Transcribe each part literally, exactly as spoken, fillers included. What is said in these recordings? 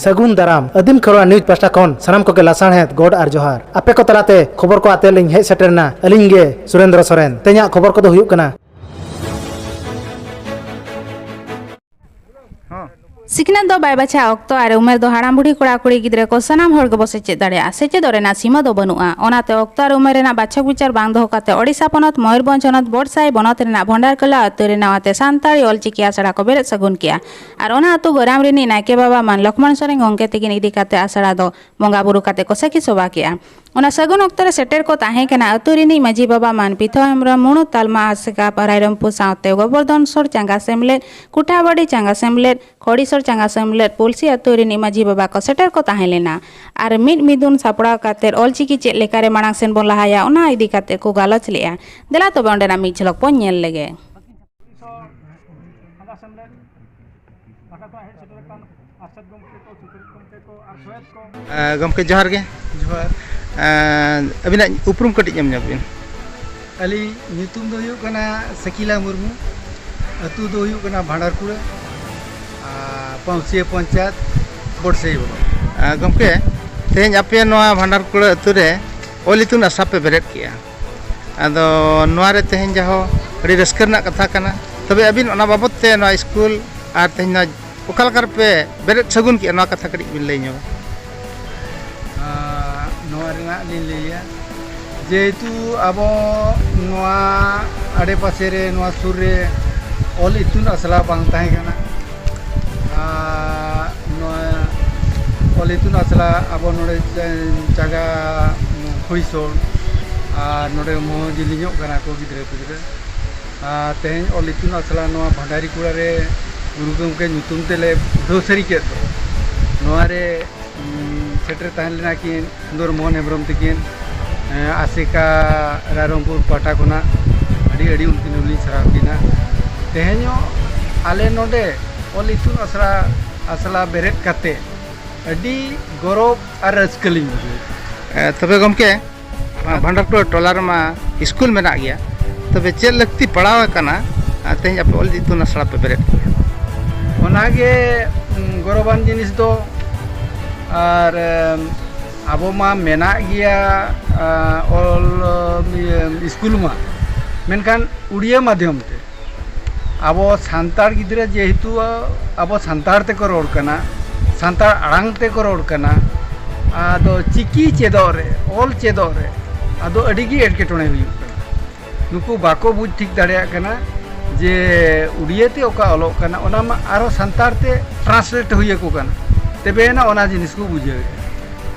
ᱥᱟᱹᱜᱩᱱ ᱫᱟᱨᱟᱢ᱾ ᱟᱹᱫᱤᱢ ᱠᱷᱮᱨᱣᱟᱲ ᱱᱤᱭᱩᱡᱽ ᱯᱟᱦᱴᱟ ᱠᱷᱚᱱ ᱥᱟᱱᱟᱢ ᱠᱚᱜᱮ ᱞᱟᱥᱟᱲᱦᱮᱫ ᱜᱚᱰ ᱟᱨ ᱡᱚᱦᱟᱨ᱾ ᱟᱯᱮ ᱠᱚ ᱛᱟᱞᱟᱛᱮ ᱠᱷᱚᱵᱚᱨ ᱠᱚ ᱟᱛᱮ ᱞᱤᱧ ᱦᱮᱡ ᱥᱮᱴᱮᱨ ᱮᱱᱟ ᱟᱹᱞᱤᱧ ᱜᱮ ᱥᱩᱨᱮᱱᱫᱨᱚ ᱥᱚᱨᱮᱱ᱾ ᱛᱮᱦᱮᱧᱟᱜ ᱠᱷᱚᱵᱚᱨ ᱠᱚᱫᱚ ᱦᱩᱭᱩᱜ ᱠᱟᱱᱟ᱾ ᱥᱤᱠᱷᱱᱟᱹᱛ ᱫᱚ ᱵᱟᱭ ᱵᱟᱪᱷᱟᱣᱟ ᱚᱠᱛᱚ ᱟᱨ ᱩᱢᱮᱨ ᱫᱚ᱾ ᱦᱟᱲᱟᱢ ᱵᱩᱲᱦᱤ, ᱠᱚᱲᱟ ᱠᱩᱲᱤ, ᱜᱤᱫᱽᱨᱟᱹ ᱠᱚ ᱥᱟᱱᱟᱢ ᱦᱚᱲ ᱜᱮᱵᱚ ᱥᱮᱪᱮᱫ ᱫᱟᱲᱮᱭᱟᱜᱼᱟ᱾ ᱥᱮᱪᱮᱫᱚᱜ ᱨᱮᱱᱟᱜ ᱥᱤᱢᱟᱹ ᱫᱚ ᱵᱟᱹᱱᱩᱜᱼᱟ᱾ ᱚᱱᱟᱛᱮ ᱚᱠᱛᱚ ᱟᱨ ᱩᱢᱮᱨ ᱨᱮᱱᱟᱜ ᱵᱟᱪᱷᱚᱠ ᱵᱤᱪᱟᱹᱨ ᱵᱟᱝ ᱫᱚᱦᱚ ᱠᱟᱛᱮ ᱳᱰᱤᱥᱟ ᱯᱚᱱᱚᱛ ᱢᱚᱭᱩᱨᱵᱷᱚᱸᱡᱽ ᱦᱚᱱᱚᱛ ᱵᱚᱰᱥᱟᱭ ᱵᱚᱱᱚᱛ ᱨᱮᱱᱟᱜ ᱵᱷᱚᱸᱰᱟᱨᱠᱟᱹᱞᱟ ᱟᱹᱛᱩ ᱨᱮ ᱱᱟᱣᱟᱛᱮ ᱥᱟᱱᱛᱟᱲᱤ ᱚᱞᱪᱤᱠᱤ ᱟᱥᱲᱟ ᱠᱚ ᱵᱮᱨᱮᱫ ᱥᱟᱹᱜᱩᱱ ᱠᱮᱜᱼᱟ᱾ ᱟᱨ ᱚᱱᱟ ᱟᱹᱛᱩ ᱜᱚᱨᱟᱢ ᱨᱤᱱᱤᱡ ᱱᱟᱭᱠᱮ ᱵᱟᱵᱟ ᱢᱟᱱ ᱞᱚᱠᱷᱢᱚᱬ ᱥᱚᱨᱮᱱ ᱜᱚᱢᱠᱮ ᱛᱤᱠᱤᱱ ᱤᱫᱤ ᱠᱟᱛᱮ ᱟᱥᱲᱟ ᱫᱚ ᱵᱚᱸᱜᱟ ᱵᱩᱨᱩ ᱠᱟᱛᱮ ᱠᱚ ᱥᱟᱹᱠᱷᱤ ᱥᱚᱵᱷᱟ ᱠᱮᱜᱼᱟ᱾ ᱚᱱᱟ ᱥᱟᱹᱜᱩᱱ ᱚᱠᱛᱚ ᱨᱮ ᱥᱮᱴᱮᱨ ᱠᱚ ᱛᱟᱦᱮᱸ ᱠᱟᱱᱟ ᱟᱹᱛᱩ ᱨᱤᱱᱤᱡ ᱢᱟᱹᱡᱷᱤ ᱵᱟᱵᱟ ᱢᱟᱱ ᱯᱤᱛᱷᱚ ᱦᱮᱢᱵᱽᱨᱚᱢ, ᱢᱩᱬᱩᱛ ᱛᱟᱞᱢᱟ ᱟᱥᱮᱠᱟ ᱨᱟᱭᱨᱚᱝᱯᱩᱨ ᱥᱟᱶᱛᱮ ᱜᱳᱵᱚᱨᱫᱷᱚᱱ ᱥᱚᱨ ᱪᱟᱸᱜᱟ ᱥᱮᱢᱞᱮᱫ, ᱠᱩᱴᱷᱟᱵᱟᱲᱤ ᱪᱟᱸᱜᱟ ᱥᱮᱢᱞᱮᱫ, ᱠᱷᱚᱲᱤᱥᱚᱨ ᱪᱟᱸᱜᱟ ᱥᱮᱢᱞᱮᱫ, ᱯᱩᱞᱥᱤ ᱟᱹᱛᱩ ᱨᱤᱱᱤᱡ ᱢᱟᱹᱡᱷᱤ ᱵᱟᱵᱟ ᱠᱚ ᱥᱮᱴᱮᱨ ᱠᱚ ᱛᱟᱦᱮᱸ ᱞᱮᱱᱟ᱾ ᱟᱨ ᱢᱤᱫ ᱢᱤᱫᱩᱱ ᱥᱟᱯᱲᱟᱣ ᱠᱟᱛᱮ ᱚᱞᱪᱤᱠᱤ ᱪᱮᱫ ᱞᱮᱠᱟᱨᱮ ᱢᱟᱲᱟᱝ ᱥᱮᱱ ᱵᱚᱱ ᱞᱟᱦᱟᱭᱟ, ᱚᱱᱟ ᱤᱫᱤ ᱠᱟᱛᱮ ᱠᱚ ᱜᱟᱞᱚᱪ ᱞᱮᱜᱼᱟ᱾ ᱫᱮᱞᱟ ᱛᱚᱵᱮ ᱚᱸᱰᱮᱱᱟᱜ ᱢᱤᱫ ᱡᱷᱚᱞᱚᱠ ᱵᱚᱱ ᱧᱮᱞ ᱞᱮᱜᱮ᱾ ᱯᱟᱦᱴᱟ ᱠᱷᱚᱱᱟᱜ ᱦᱮᱡ ᱥᱮᱴᱮᱨ ᱟᱠᱟᱱ ᱢᱟᱪᱮᱫ ᱜᱚᱢᱠᱮ ᱠᱚ, ᱥᱩᱯᱟᱨᱤᱥ ᱜᱚᱢᱠᱮ ᱠᱚ ᱟᱨ ᱥᱚᱦᱮᱫ ᱠᱚ᱾ ᱮ, ᱜᱚᱢᱠᱮ ᱡᱚᱦᱟᱨ ᱜᱮ᱾ ᱡᱚᱦᱟᱨ᱾ ᱮ, ᱟᱹᱵᱤᱱᱟᱜ ᱩᱯᱨᱩᱢ ᱠᱟᱹᱴᱤᱡ ᱧᱟᱢ ᱧᱚᱜ ᱵᱤᱱ᱾ ᱟᱹᱞᱤᱧ ᱧᱩᱛᱩᱢ ᱫᱚ ᱦᱩᱭᱩᱜ ᱠᱟᱱᱟ ᱥᱟᱹᱠᱤᱞᱟ ᱢᱩᱨᱢᱩ᱾ ᱟᱹᱛᱩ ᱫᱚ ᱦᱩᱭᱩᱜ ᱠᱟᱱᱟ ᱵᱷᱟᱸᱰᱟᱨᱠᱩᱲᱟᱹ, ᱟᱨ ᱯᱟᱹᱣᱥᱤᱭᱟᱹ ᱯᱚᱧᱪᱟᱭᱮᱛ, ᱵᱚᱰᱥᱟᱹᱭ ᱵᱚᱞᱚ᱾ ᱮ, ᱜᱚᱢᱠᱮ, ᱛᱮᱦᱮᱧ ᱟᱯᱮ ᱱᱚᱣᱟ ᱵᱷᱟᱸᱰᱟᱨᱠᱩᱲᱟᱹ ᱟᱹᱛᱩ ᱨᱮ ᱚᱞ ᱤᱛᱩᱱ ᱟᱥᱲᱟ ᱯᱮ ᱵᱮᱨᱮᱫ ᱠᱮᱜᱼᱟ, ᱟᱫᱚ ᱱᱚᱣᱟ ᱨᱮ ᱛᱮᱦᱮᱧ ᱡᱟᱦᱳ ᱟᱹᱰᱤ ᱨᱟᱹᱥᱠᱟᱹ ᱨᱮᱱᱟᱜ ᱠᱟᱛᱷᱟ ᱠᱟᱱᱟ᱾ ᱛᱚᱵᱮ ᱟᱹᱵᱤᱱ ᱚᱱᱟ ᱵᱟᱵᱚᱛ ᱛᱮ ᱱᱚᱣᱟ ᱥᱠᱩᱞ ᱟᱨ ᱛᱮᱦᱮᱧ ᱱᱚᱣᱟ ᱚᱠᱟ ᱞᱮᱠᱟ ᱨᱮᱯᱮ ᱵᱮᱨᱮᱫ ᱥᱟᱹᱜᱩᱱ ᱠᱮᱜᱼᱟ, ᱱᱚᱣᱟ ᱠᱟᱛᱷᱟ ᱠᱟᱹᱴᱤᱡ ᱵᱤᱱ ᱞᱟᱹᱭ ᱧᱚᱜᱟ? ᱟᱨ ᱱᱚᱣᱟ ᱨᱮᱱᱟᱜ ᱞᱤᱧ ᱞᱟᱹᱭᱟ, ᱡᱮᱦᱮᱛᱩ ᱟᱵᱚ ᱱᱚᱣᱟ ᱟᱰᱮᱯᱟᱥᱮ ᱨᱮ, ᱱᱚᱣᱟ ᱥᱩᱨ ᱨᱮ ᱚᱞ ᱤᱛᱩᱱ ᱟᱥᱲᱟ ᱵᱟᱝ ᱛᱟᱦᱮᱸ ᱠᱟᱱᱟ, ᱟᱨ ᱱᱚᱣᱟ ᱚᱞ ᱤᱛᱩᱱ ᱟᱥᱲᱟ ᱟᱵᱚ ᱱᱚᱰᱮ ᱪᱟ-, ᱪᱟᱸᱜᱟ ᱠᱷᱩᱲᱤᱥᱚᱲ ᱟᱨ ᱱᱚᱰᱮ ᱢᱚᱦᱚ ᱡᱤᱞᱤᱧᱚᱜ ᱠᱟᱱᱟ ᱠᱚ ᱜᱤᱫᱽᱨᱟᱹ ᱯᱤᱫᱽᱨᱟᱹ᱾ ᱟᱨ ᱛᱮᱦᱮᱧ ᱚᱞ ᱤᱛᱩᱱ ᱟᱥᱲᱟ ᱱᱚᱣᱟ ᱵᱷᱟᱱᱰᱟᱨᱤ ᱠᱩᱲᱟ ᱨᱮ ᱜᱩᱨᱩ ᱜᱚᱢᱠᱮ ᱧᱩᱛᱩᱢ ᱛᱮᱞᱮ ᱩᱰᱷᱟᱹᱣ ᱥᱟᱹᱨᱤ ᱠᱮᱫ ᱫᱚ, ᱱᱚᱣᱟ ᱨᱮ, ᱩᱸ, ᱥᱮᱴᱮᱨ ᱛᱟᱦᱮᱸ ᱞᱮᱱᱟ ᱠᱤᱱ ᱥᱩᱱᱫᱚᱨ ᱢᱳᱦᱚᱱ ᱦᱮᱢᱵᱨᱚᱢ ᱛᱟᱹᱠᱤᱱ, ᱮᱸ, ᱟᱥᱮᱠᱟ ᱨᱟᱭᱨᱚᱝᱯᱩᱨ ᱯᱟᱦᱴᱟ ᱠᱷᱚᱱᱟᱜ ᱟᱹᱰᱤ ᱟᱹᱰᱤ ᱩᱱᱠᱤᱱ ᱦᱚᱸᱞᱤᱧ ᱥᱟᱨᱦᱟᱣ ᱠᱤᱱᱟ᱾ ᱛᱮᱦᱮᱧ ᱦᱚᱸ ᱟᱞᱮ ᱱᱚᱰᱮ ᱚᱞ ᱤᱛᱩᱱ ᱟᱥᱲᱟ, ᱟᱥᱲᱟ ᱵᱮᱨᱮᱫ ᱠᱟᱛᱮ ᱟᱹᱰᱤ ᱜᱚᱨᱚᱵᱽ ᱟᱨ ᱨᱟᱹᱥᱠᱟᱹ ᱞᱤᱧ ᱵᱩᱡᱷᱟᱹᱣᱮᱫᱟ᱾ ᱮ, ᱛᱚᱵᱮ ᱜᱚᱢᱠᱮ, ᱱᱚᱣᱟ ᱵᱷᱟᱱᱰᱟᱨᱠᱩᱲᱟ ᱴᱚᱞᱟ ᱨᱮᱢᱟ ᱥᱠᱩᱞ ᱢᱮᱱᱟᱜ ᱜᱮᱭᱟ, ᱛᱚᱵᱮ ᱪᱮᱫ ᱞᱟᱹᱠᱛᱤ ᱯᱟᱲᱟᱣ ᱟᱠᱟᱱᱟ, ᱟᱨ ᱛᱮᱦᱮᱧ ᱟᱯᱮ ᱚᱞ ᱤᱛᱩᱱ ᱟᱥᱲᱟ ᱯᱮ ᱵᱮᱨᱮᱫ ᱠᱮᱫᱟ? ᱚᱱᱟᱜᱮ, ᱩᱸ, ᱜᱚᱨᱚᱵᱟᱱ ᱡᱤᱱᱤᱥ ᱫᱚ, ᱟᱨ ᱮᱢ, ᱟᱵᱚ ᱢᱟ ᱢᱮᱱᱟᱜ ᱜᱮᱭᱟ, ᱟ, ᱚᱞ, ᱤᱭᱟᱹ, ᱥᱠᱩᱞ ᱢᱟ, ᱢᱮᱱᱠᱷᱟᱱ ᱩᱲᱤᱭᱟᱹ ᱢᱟᱫᱽᱫᱷᱚᱢ ᱛᱮ᱾ ᱟᱵᱚ ᱥᱟᱱᱛᱟᱲ ᱜᱤᱫᱽᱨᱟᱹ ᱡᱮᱦᱮᱛᱩ ᱟᱵᱚ ᱥᱟᱱᱛᱟᱲ ᱛᱮᱠᱚ ᱨᱚᱲ ᱠᱟᱱᱟ, ᱥᱟᱱᱛᱟᱲ ᱟᱲᱟᱝ ᱛᱮᱠᱚ ᱨᱚᱲ ᱠᱟᱱᱟ, ᱟᱫᱚ ᱪᱤᱠᱤ ᱪᱮᱫᱚᱜ ᱨᱮ, ᱚᱞ ᱪᱮᱫᱚᱜ ᱨᱮ ᱟᱫᱚ ᱟᱹᱰᱤ ᱜᱮ ᱮᱴᱠᱮᱴᱚᱬᱮ ᱦᱩᱭᱩᱜ ᱠᱟᱱᱟ᱾ ᱱᱩᱠᱩ ᱵᱟᱠᱚ ᱵᱩᱡᱽ ᱴᱷᱤᱠ ᱫᱟᱲᱮᱭᱟᱜ ᱠᱟᱱᱟ ᱡᱮ ᱩᱲᱤᱭᱟᱹ ᱛᱮ ᱚᱠᱟ ᱚᱞᱚᱜ ᱠᱟᱱᱟ, ᱚᱱᱟ ᱢᱟ ᱟᱨᱚ ᱥᱟᱱᱛᱟᱲ ᱛᱮ translate ᱦᱩᱭ ᱟᱠᱚ ᱠᱟᱱᱟ, ᱛᱚᱵᱮ ᱮᱱᱟ ᱚᱱᱟ ᱡᱤᱱᱤᱥ ᱠᱚ ᱵᱩᱡᱷᱟᱹᱣᱮᱫᱼᱟ᱾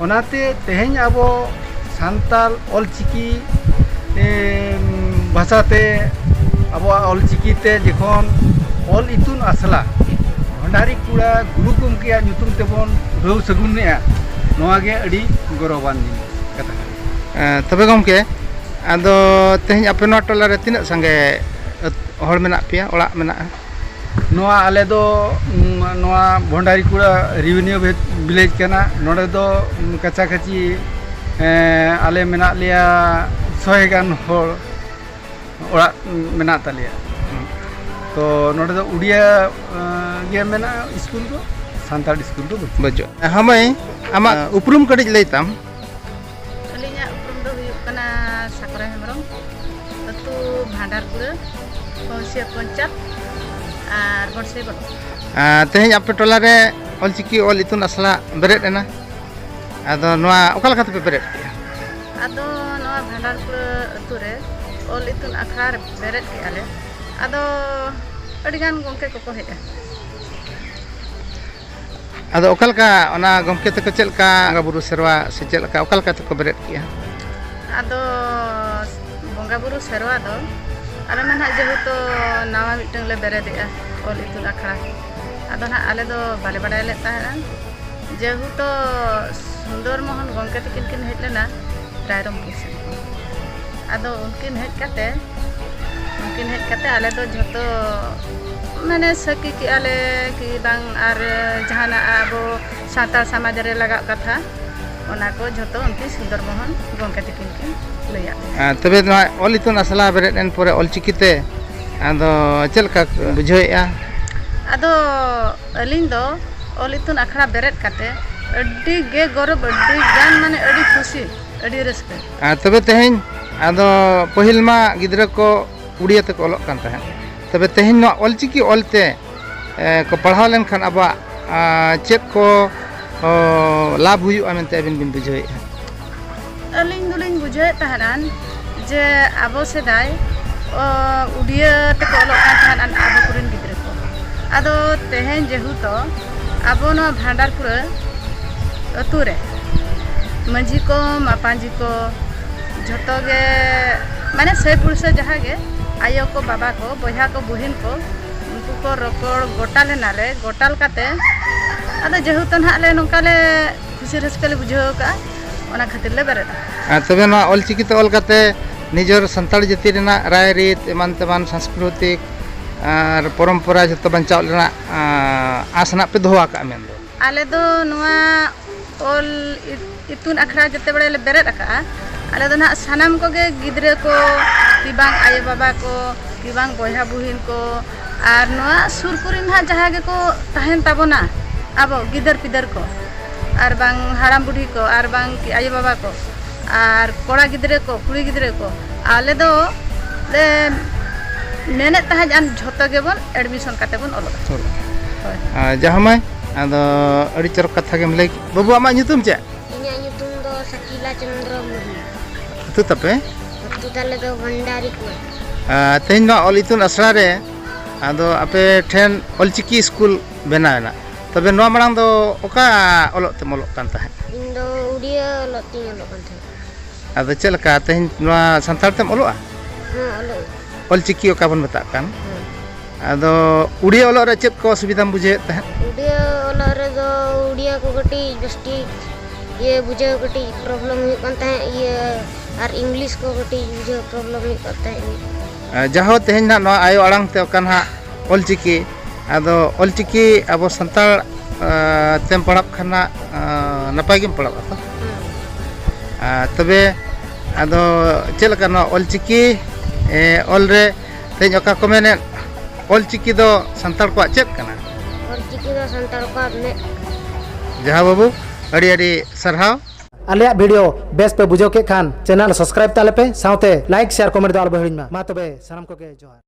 ᱚᱱᱟᱛᱮ ᱛᱮᱦᱮᱧ ᱟᱵᱚ ᱥᱟᱱᱛᱟᱲ ᱚᱞᱪᱤᱠᱤ, ᱮᱢ, ᱵᱷᱟᱥᱟᱛᱮ, ᱟᱵᱚᱣᱟᱜ ᱚᱞᱪᱤᱠᱤ ᱛᱮ ᱡᱚᱠᱷᱚᱱ ᱚᱞ ᱤᱛᱩᱱ ᱟᱥᱲᱟ ᱵᱷᱚᱸᱰᱟᱨᱤ ᱠᱩᱲᱟ ᱜᱩᱨᱩ ᱜᱚᱢᱠᱮᱭᱟᱜ ᱧᱩᱛᱩᱢ ᱛᱮᱵᱚᱱ ᱩᱰᱷᱟᱹᱣ ᱥᱟᱹᱜᱩᱱᱮᱜᱼᱟ, ᱱᱚᱣᱟ ᱜᱮ ᱟᱹᱰᱤ ᱜᱚᱨᱚᱵᱟᱱ ᱡᱤᱱᱤᱥ ᱠᱟᱛᱷᱟ ᱠᱟᱱᱟ᱾ ᱮᱸ, ᱛᱚᱵᱮ ᱜᱚᱢᱠᱮ, ᱟᱫᱚ ᱛᱮᱦᱮᱧ ᱟᱯᱮ ᱱᱚᱣᱟ ᱴᱚᱞᱟ ᱨᱮ ᱛᱤᱱᱟᱹᱜ ᱥᱟᱸᱜᱮ ᱟᱹᱛ-, ᱦᱚᱲ ᱢᱮᱱᱟᱜ ᱯᱮᱭᱟ, ᱚᱲᱟᱜ ᱢᱮᱱᱟᱜᱼᱟ? ᱱᱚᱣᱟ ᱟᱞᱮ ᱫᱚ, ᱩᱢ, ᱱᱚᱣᱟ ᱵᱷᱚᱸᱰᱟᱨᱤ ᱠᱩᱲᱟ revenue village ᱠᱟᱱᱟ᱾ ᱱᱚᱰᱮ ᱫᱚ, ᱩᱢ, ᱠᱟᱪᱷᱟ ᱠᱟᱪᱷᱤ, ᱮᱸ, ᱟᱞᱮ ᱢᱮᱱᱟᱜ ᱞᱮᱭᱟ ᱥᱚᱭ ᱜᱟᱱ ᱦᱚᱲ ᱚᱲᱟᱜ, ᱩᱢ, ᱢᱮᱱᱟᱜ ᱛᱟᱞᱮᱭᱟ᱾ ᱛᱚ ᱱᱚᱰᱮ ᱫᱚ ᱩᱲᱤᱭᱟ, ᱮᱸ, ᱜᱮ ᱢᱮᱱᱟᱜᱼᱟ ᱥᱠᱩᱞ ᱫᱚ, ᱥᱟᱱᱛᱟᱲ ᱥᱠᱩᱞ ᱫᱚ ᱵᱟᱹᱪᱩᱜ᱾ ᱵᱟᱹᱪᱩᱜ᱾ ᱦᱮᱸ ᱢᱟᱹᱭ, ᱟᱢᱟᱜ ᱩᱯᱨᱩᱢ ᱠᱟᱹᱴᱤᱡ ᱞᱟᱹᱭ ᱛᱟᱢ᱾ ᱟᱹᱞᱤᱧᱟᱜ ᱩᱯᱨᱩᱢ ᱫᱚ ᱦᱩᱭᱩᱜ ᱠᱟᱱᱟ ᱥᱟᱠᱨᱟ ᱦᱮᱢᱵᱨᱚᱢ, ᱟᱹᱛᱩ ᱵᱷᱟᱸᱰᱟᱨᱠᱩᱲᱟᱹ, ᱯᱚᱱᱥᱤᱭᱟ ᱯᱚᱧᱪᱟᱭᱮᱛ ᱟᱨ ᱵᱚᱲᱥᱮ ᱵᱞᱚᱠ᱾ ᱟᱨ ᱛᱮᱦᱮᱧ ᱟᱯᱮ ᱴᱚᱞᱟ ᱨᱮ ᱚᱞᱪᱤᱠᱤ ᱚᱞ ᱤᱛᱩᱱ ᱟᱥᱲᱟ ᱵᱮᱨᱮᱫ ᱮᱱᱟ, ᱟᱫᱚ ᱱᱚᱣᱟ ᱚᱠᱟ ᱞᱮᱠᱟ ᱛᱮᱯᱮ ᱵᱮᱨᱮᱫ ᱠᱮᱜᱼᱟ? ᱟᱫᱚ ᱱᱚᱣᱟ ᱵᱷᱟᱸᱰᱟᱨᱠᱩᱲᱟᱹ ᱟᱹᱛᱩ ᱨᱮ ᱚᱞ ᱤᱛᱩᱱ ᱟᱥᱲᱟ ᱵᱮᱨᱮᱫ ᱠᱮᱜᱼᱟ ᱞᱮ᱾ ᱟᱫᱚ ᱟᱹᱰᱤᱜᱟᱱ ᱜᱚᱢᱠᱮ ᱠᱚᱠᱚ ᱦᱮᱡ ᱮᱱᱟ᱾ ᱟᱫᱚ ᱚᱠᱟ ᱞᱮᱠᱟ ᱚᱱᱟ ᱜᱚᱢᱠᱮ ᱛᱟᱠᱚ ᱪᱮᱫ ᱞᱮᱠᱟ ᱵᱚᱸᱜᱟ ᱵᱩᱨᱩ ᱥᱮᱨᱣᱟ ᱥᱮ ᱪᱮᱫ ᱞᱮᱠᱟ, ᱚᱠᱟ ᱞᱮᱠᱟ ᱛᱮᱠᱚ ᱵᱮᱨᱮᱫ ᱠᱮᱜᱼᱟ? ᱟᱫᱚ ᱵᱚᱸᱜᱟ ᱵᱩᱨᱩ ᱥᱮᱨᱣᱟ ᱫᱚ ᱟᱞᱮ ᱢᱟ ᱱᱟᱦᱟᱜ ᱡᱮᱦᱮᱛᱩ ᱱᱟᱣᱟ ᱢᱤᱫᱴᱟᱝ ᱞᱮ ᱵᱮᱨᱮᱫᱮᱜᱼᱟ, ᱚᱞ ᱤᱛᱩᱱ ᱟᱥᱲᱟ᱾ ᱟᱫᱚ ᱱᱟᱦᱟᱜ ᱟᱞᱮ ᱫᱚ ᱵᱟᱞᱮ ᱵᱟᱲᱟᱭ ᱞᱮᱫ ᱛᱟᱦᱮᱸᱫᱼᱟ᱾ ᱡᱮᱦᱮᱛᱩ ᱥᱩᱱᱫᱚᱨ ᱢᱳᱦᱚᱱ ᱜᱚᱢᱠᱮ ᱛᱟᱹᱠᱤᱱ ᱠᱤᱱ ᱦᱮᱡ ᱞᱮᱱᱟ ᱨᱟᱭᱨᱚᱝᱯᱩᱨ ᱥᱮᱫ ᱠᱷᱚᱱ᱾ ᱟᱫᱚ ᱩᱱᱠᱤᱱ ᱦᱮᱡ ᱠᱟᱛᱮ, ᱩᱱᱠᱤᱱ ᱦᱮᱡ ᱠᱟᱛᱮ ᱟᱞᱮ ᱫᱚ ᱡᱷᱚᱛᱚ, ᱢᱟᱱᱮ, ᱥᱟᱹᱠᱷᱤ ᱠᱮᱜᱼᱟ ᱞᱮ ᱠᱤ ᱵᱟᱝ, ᱟᱨ ᱡᱟᱦᱟᱱᱟᱜ ᱟᱵᱚ ᱥᱟᱱᱛᱟᱲ ᱥᱚᱢᱟᱡᱽ ᱨᱮ ᱞᱟᱜᱟᱜ ᱠᱟᱛᱷᱟ, ᱚᱱᱟ ᱠᱚ ᱡᱷᱚᱛᱚ ᱩᱱᱠᱤᱱ ᱥᱩᱱᱫᱚᱨ ᱢᱳᱦᱚᱱ ᱜᱚᱢᱠᱮ ᱛᱟᱹᱠᱤᱱ ᱠᱤᱱ ᱞᱟᱹᱭᱟᱫ ᱞᱮᱭᱟ᱾ ᱟᱨ ᱛᱚᱵᱮ ᱱᱚᱣᱟ ᱚᱞ ᱤᱛᱩᱱ ᱟᱥᱲᱟ ᱵᱮᱨᱮᱫ ᱮᱱ ᱯᱚᱨᱮ ᱚᱞᱪᱤᱠᱤ ᱛᱮ ᱟᱫᱚ ᱪᱮᱫ ᱞᱮᱠᱟ ᱵᱩᱡᱷᱟᱹᱣᱮᱫᱼᱟ? ᱟᱫᱚ ᱟᱹᱞᱤᱧ ᱫᱚ ᱚᱞ ᱤᱛᱩᱱ ᱟᱥᱲᱟ ᱵᱮᱨᱮᱫ ᱠᱟᱛᱮ ᱟᱹᱰᱤ ᱜᱮ ᱜᱚᱨᱚᱵᱽ, ᱟᱹᱰᱤ ᱜᱟᱱ, ᱢᱟᱱᱮ, ᱟᱹᱰᱤ ᱠᱩᱥᱤ, ᱟᱹᱰᱤ ᱨᱟᱹᱥᱠᱟᱹ᱾ ᱟᱨ ᱛᱚᱵᱮ ᱛᱮᱦᱮᱧ, ᱟᱫᱚ ᱯᱟᱹᱦᱤᱞ ᱢᱟ ᱜᱤᱫᱽᱨᱟᱹ ᱠᱚ ᱩᱲᱤᱭᱟ ᱛᱮᱠᱚ ᱚᱞᱚᱜ ᱠᱟᱱ ᱛᱟᱦᱮᱸᱫ, ᱛᱚᱵᱮ ᱛᱮᱦᱮᱧ ᱱᱚᱣᱟ ᱚᱞᱪᱤᱠᱤ ᱚᱞᱛᱮ, ᱮ, ᱠᱚ ᱯᱟᱲᱦᱟᱣ ᱞᱮᱱᱠᱷᱟᱱ ᱟᱵᱚᱣᱟᱜ, ᱟ, ᱪᱮᱫ ᱠᱚ, ᱚ, ᱞᱟᱵᱷ ᱦᱩᱭᱩᱜᱼᱟ ᱢᱮᱱᱛᱮ ᱟᱹᱵᱤᱱ ᱵᱤᱱ ᱵᱩᱡᱷᱟᱹᱣᱮᱫᱼᱟ? ᱟᱹᱞᱤᱧ ᱫᱚᱞᱤᱧ ᱵᱩᱡᱷᱟᱹᱣᱮᱫ ᱛᱟᱦᱮᱸᱱᱟ ᱡᱮ ᱟᱵᱚ ᱥᱮᱫᱟᱭ, ᱚ, ᱩᱰᱤᱭᱟᱹ ᱛᱮᱠᱚ ᱚᱞᱚᱜ ᱠᱟᱱ ᱛᱟᱦᱮᱸᱱᱟ ᱟᱵᱚ ᱠᱚᱨᱮᱱ ᱜᱤᱫᱽᱨᱟᱹ ᱠᱚ᱾ ᱟᱫᱚ ᱛᱮᱦᱮᱧ ᱡᱮᱦᱮᱛᱩ ᱟᱵᱚ ᱱᱚᱣᱟ ᱵᱷᱟᱸᱰᱟᱨᱯᱩᱨᱟᱹ ᱟᱹᱛᱩ ᱨᱮ ᱢᱟᱹᱡᱷᱤ ᱠᱚ, ᱢᱟᱯᱟᱡᱷᱤ ᱠᱚ, ᱡᱷᱚᱛᱚ ᱜᱮ, ᱢᱟᱱᱮ, ᱥᱟᱹᱭ ᱯᱩᱲᱥᱟᱹ ᱡᱟᱦᱟᱸ ᱜᱮ, ᱟᱭᱳ ᱠᱚ, ᱵᱟᱵᱟ ᱠᱚ, ᱵᱚᱭᱦᱟ ᱠᱚ, ᱵᱩᱦᱤᱱ ᱠᱚ, ᱩᱱᱠᱩ ᱠᱚ ᱨᱚᱯᱚᱲ ᱜᱚᱴᱟ ᱞᱮᱱᱟᱞᱮ᱾ ᱜᱚᱴᱟᱞ ᱠᱟᱛᱮ ᱟᱫᱚ ᱡᱮᱦᱮᱛᱩ ᱱᱟᱦᱟᱜ ᱞᱮ ᱱᱚᱝᱠᱟ ᱞᱮ ᱠᱩᱥᱤ ᱨᱟᱹᱥᱠᱟᱹ ᱞᱮ ᱵᱩᱡᱷᱟᱹᱣ ᱠᱟᱜᱼᱟ, ᱚᱱᱟ ᱠᱷᱟᱹᱛᱤᱨ ᱞᱮ ᱵᱮᱨᱮᱫ ᱟᱠᱟᱫᱟ᱾ ᱟᱨ ᱛᱚᱵᱮ ᱱᱚᱣᱟ ᱚᱞᱪᱤᱠᱤ ᱛᱮ ᱚᱞ ᱠᱟᱛᱮ ᱱᱤᱡᱮᱨ ᱥᱟᱱᱛᱟᱲ ᱡᱟᱹᱛᱤ ᱨᱮᱱᱟᱜ ᱨᱟᱭᱨᱤᱛ, ᱮᱢᱟᱱ ᱛᱮᱢᱟᱱ ᱥᱟᱝᱥᱠᱨᱤᱛᱤᱠ ᱟᱨ ᱯᱚᱨᱚᱢᱯᱚᱨᱟ ᱡᱷᱚᱛᱚ ᱵᱟᱧᱪᱟᱣ ᱨᱮᱱᱟᱜ, ᱟᱸ, ᱟᱸᱥ ᱱᱟᱜ ᱯᱮ ᱫᱚᱦᱚ ᱟᱠᱟᱫᱼᱟ ᱢᱮᱱᱫᱚ? ᱟᱞᱮ ᱫᱚ ᱱᱚᱣᱟ ᱚᱞ ᱤᱛ-, ᱤᱛᱩᱱ ᱟᱠᱷᱲᱟ ᱡᱮᱛᱮ ᱵᱮᱲᱮ ᱞᱮ ᱵᱮᱨᱮᱫ ᱟᱠᱟᱫᱼᱟ, ᱟᱞᱮ ᱫᱚ ᱱᱟᱦᱟᱜ ᱥᱟᱱᱟᱢ ᱠᱚᱜᱮ, ᱜᱤᱫᱽᱨᱟᱹ ᱠᱚ, ᱠᱤ ᱵᱟᱝ ᱟᱭᱳᱼᱵᱟᱵᱟ ᱠᱚ, ᱠᱤ ᱵᱟᱝ ᱵᱚᱭᱦᱟ ᱵᱩᱦᱤᱱ ᱠᱚ, ᱟᱨ ᱱᱚᱣᱟ ᱥᱩᱨ ᱠᱚᱨᱮ ᱱᱟᱦᱟᱜ ᱡᱟᱦᱟᱸ ᱜᱮᱠᱚ ᱛᱟᱦᱮᱱ ᱛᱟᱵᱚᱱᱟ, ᱟᱵᱚ ᱜᱤᱫᱟᱹᱨ ᱯᱤᱫᱟᱹᱨ ᱠᱚ, ᱟᱨ ᱵᱟᱝ ᱦᱟᱲᱟᱢ ᱵᱩᱰᱷᱤ ᱠᱚ, ᱟᱨ ᱵᱟᱝ ᱠᱤ ᱟᱭᱳᱼᱵᱟᱵᱟ ᱠᱚ, ᱟᱨ ᱠᱚᱲᱟ ᱜᱤᱫᱽᱨᱟᱹ ᱠᱚ, ᱠᱩᱲᱤ ᱜᱤᱫᱽᱨᱟᱹ ᱠᱚ, ᱟᱞᱮ ᱫᱚ ᱞᱮ ᱢᱮᱱᱮᱫ ᱛᱟᱦᱮᱸᱫ, ᱟᱨ ᱡᱷᱚᱛᱚ ᱜᱮᱵᱚᱱ admission ᱠᱟᱛᱮ ᱵᱚᱱ ᱚᱞᱚᱜᱼᱟ᱾ ᱚᱞᱚᱜᱼᱟ᱾ ᱦᱳᱭ᱾ ᱟᱨ ᱡᱟᱦᱟᱸ ᱢᱟᱹᱭ, ᱟᱫᱚ ᱟᱹᱰᱤ ᱪᱚᱨᱚᱠ ᱠᱟᱛᱷᱟ ᱜᱮᱢ ᱞᱟᱹᱭ ᱠᱮᱫ᱾ ᱵᱟᱹᱵᱩ, ᱟᱢᱟᱜ ᱧᱩᱛᱩᱢ ᱪᱮᱫ? ᱤᱧᱟᱹᱜ ᱧᱩᱛᱩᱢ ᱫᱚ ᱥᱟᱠᱤᱞᱟ ᱪᱚᱱᱫᱨᱚ ᱢᱩᱨᱢᱩ᱾ ᱟᱹᱛᱩ ᱛᱟᱯᱮ? ᱟᱹᱛᱩ ᱛᱟᱞᱮ ᱫᱚ ᱵᱷᱚᱱᱰᱟᱨᱤ ᱠᱩᱞ᱾ ᱟᱨ ᱛᱮᱦᱮᱧ ᱱᱚᱣᱟ ᱚᱞ ᱤᱛᱩᱱ ᱟᱥᱲᱟ ᱨᱮ, ᱟᱫᱚ ᱟᱯᱮ ᱴᱷᱮᱱ ᱚᱞᱪᱤᱠᱤ ᱥᱠᱩᱞ ᱵᱮᱱᱟᱣ ᱮᱱᱟ, ᱛᱚᱵᱮ ᱱᱚᱣᱟ ᱢᱟᱲᱟᱝ ᱫᱚ ᱚᱠᱟ ᱚᱞᱚᱜ ᱛᱮᱢ ᱚᱞᱚᱜ ᱠᱟᱱ ᱛᱟᱦᱮᱸᱫ? ᱤᱧ ᱫᱚ ᱩᱲᱤᱭᱟᱹ ᱚᱞᱚᱜ ᱛᱤᱧ ᱚᱞᱚᱜ ᱠᱟᱱ ᱛᱟᱦᱮᱸᱫ᱾ ᱟᱫᱚ ᱪᱮᱫ ᱞᱮᱠᱟ ᱛᱮᱦᱮᱧ ᱱᱚᱣᱟ ᱥᱟᱱᱛᱟᱲ ᱛᱮᱢ ᱚᱞᱚᱜᱼᱟ? ᱦᱮᱸ, ᱚᱞᱚᱜ᱾ ᱚᱞᱪᱤᱠᱤ ᱚᱠᱟ ᱵᱚᱱ ᱢᱮᱛᱟᱜ ᱠᱟᱱ᱾ ᱦᱮᱸ᱾ ᱟᱫᱚ ᱩᱲᱤᱭᱟᱹ ᱚᱞᱚᱜ ᱨᱮ ᱪᱮᱫ ᱠᱚ ᱚᱥᱩᱵᱤᱫᱷᱟᱢ ᱵᱩᱡᱷᱟᱹᱣᱮᱫ ᱛᱟᱦᱮᱸᱫ? ᱩᱲᱤᱭᱟᱹ ᱚᱞᱚᱜ ᱨᱮᱫᱚ ᱩᱲᱤᱭᱟᱹ ᱠᱚ ᱠᱟᱹᱴᱤᱡ ᱵᱮᱥᱴᱷᱤᱠ ᱤᱭᱟᱹ ᱵᱩᱡᱷᱟᱹᱣ ᱠᱟᱹᱴᱤᱡ problem ᱦᱩᱭᱩᱜ ᱠᱟᱱ ᱛᱟᱦᱮᱸᱫ, ᱤᱭᱟᱹ ᱟᱨ English ᱠᱚ ᱠᱟᱹᱴᱤᱡ ᱵᱩᱡᱷᱟᱹᱣ problem ᱦᱩᱭᱩᱜ ᱠᱟᱱ ᱛᱟᱦᱮᱸᱫ᱾ ᱟᱨ ᱡᱟᱦᱳ, ᱛᱮᱦᱮᱧ ᱱᱟᱦᱟᱜ ᱱᱚᱣᱟ ᱟᱭᱳ ᱟᱲᱟᱝ ᱛᱮ ᱚᱠᱟ ᱱᱟᱦᱟᱜ ᱚᱞᱪᱤᱠᱤ, ᱟᱫᱚ ᱚᱞᱪᱤᱠᱤ ᱟᱵᱚ ᱥᱟᱱᱛᱟᱲ, ᱟᱸ, ᱛᱮᱢ ᱯᱟᱲᱦᱟᱜ ᱠᱷᱟᱱ ᱱᱟᱦᱟᱜ, ᱟᱸ, ᱱᱟᱯᱟᱭ ᱜᱮᱢ ᱯᱟᱲᱦᱟᱜᱼᱟ ᱛᱚ? ᱦᱮᱸ᱾ ᱟᱨ ᱛᱚᱵᱮ ᱟᱫᱚ ᱪᱮᱫ ᱞᱮᱠᱟ ᱱᱚᱣᱟ ᱚᱞᱪᱤᱠᱤ, ᱮ, ᱚᱞ ᱨᱮ ᱛᱮᱦᱮᱧ ᱚᱠᱟ ᱠᱚ ᱢᱮᱱᱮᱫ, ᱚᱞᱪᱤᱠᱤ ᱫᱚ ᱥᱟᱱᱛᱟᱲ ᱠᱚᱣᱟᱜ ᱪᱮᱫ ᱠᱟᱱᱟ? ᱚᱞᱪᱤᱠᱤ ᱫᱚ ᱥᱟᱱᱛᱟᱲ ᱠᱚᱣᱟᱜ ᱢᱮᱫ ᱠᱟᱱᱟ᱾ ᱡᱟᱦᱟᱸ ᱵᱟᱹᱵᱩ, ᱟᱹᱰᱤ ᱟᱹᱰᱤ ᱥᱟᱨᱦᱟᱣ᱾ ᱟᱞᱮᱭᱟᱜ video ᱵᱮᱥ ᱯᱮ ᱵᱩᱡᱷᱟᱹᱣ ᱠᱮᱫ ᱠᱷᱟᱱ channel subscribe ᱛᱟᱞᱮ ᱯᱮ, ᱥᱟᱶᱛᱮ like, share, comment ᱫᱚ ᱟᱞᱚ ᱯᱮ ᱦᱤᱲᱤᱧ ᱢᱟ᱾ ᱢᱟ ᱛᱚᱵᱮ ᱥᱟᱱᱟᱢ ᱠᱚᱜᱮ ᱡᱚᱦᱟᱨ᱾